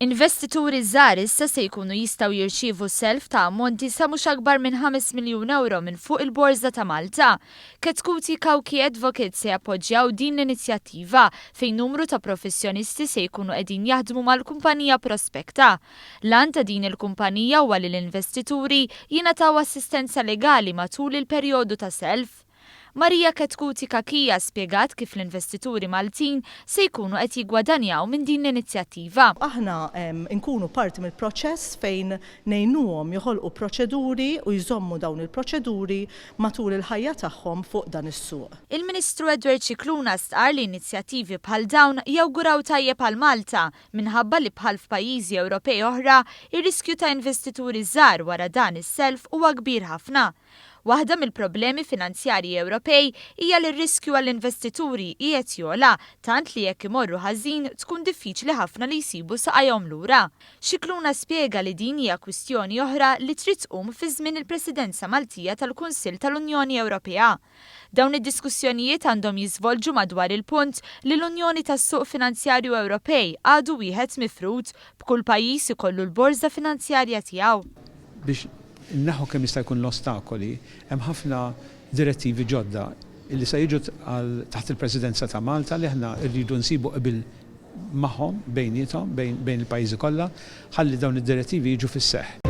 Investituri żgħar issa se jkunu jistgħu jirċievu self ta' ammonti sa mhux akbar minn 5 miljun ewro minn fuq il-Borża ta' Malta. Chetcuti Cauchi Advocates se jappoġġjaw din l-inizjattiva fejn numru ta' professjonisti se jkunu qegħdin jaħdmu mal-kumpanija Prospecta. L-għan ta' din il-kumpanija huwa li l-investituri jingħataw assistenza legali matul il-perjodu ta' self. Maria Chetcuti Cachia spjegat kif l-investituri Maltin se jkunu qed jiggwadanjaw minn din l-inizjattiva. Aħna nkunu parti mill-proċess fejn ngħinuhom joħolqu proċeduri u jżommu dawn il-proċeduri matul il-ħajja tagħhom fuq dan is-suq. Il-Ministru Edward Scicluna stqarr li inizjattivi bħal dawn jawguraw tajjeb għal Malta minħabba li bħal f'pajjiżi Ewropej oħra, ir-riskju ta' investituri żgħar wara dan is-self huwa kbir ħafna. Waħda mill-problemi finanzjarji Ewropej hija li r-riskju għall-investituri qiegħed jogħla tant li jekk imorru ħażin tkun diffiċli ħafna li jsibu saqajhom lura. Scicluna spjega li din hija kwistjoni oħra li trid tqum fi żmien il-Presidenza Maltija tal-Kunsill tal-Unjoni Ewropea. Dawn id-diskussjonijiet għandhom jiżvolġu madwar il-punt li l-Unjoni tas-Suq Finanzjarju Ewropej għadu wieħed mifrud, b'kull pajjiż ikollu l-borża finanzjarja tiegħu. Biex inneħħu kemm jista' jkun l-ostakoli, hemm ħafna direttivi ġodda li se jiġu taħt il-Presidenza ta' Malta li aħna rridu nsibu qbil magħhom bejniethom, bejn il-pajjiżi kollha, ħalli dawn id-direttivi jiġu fis-seħħ.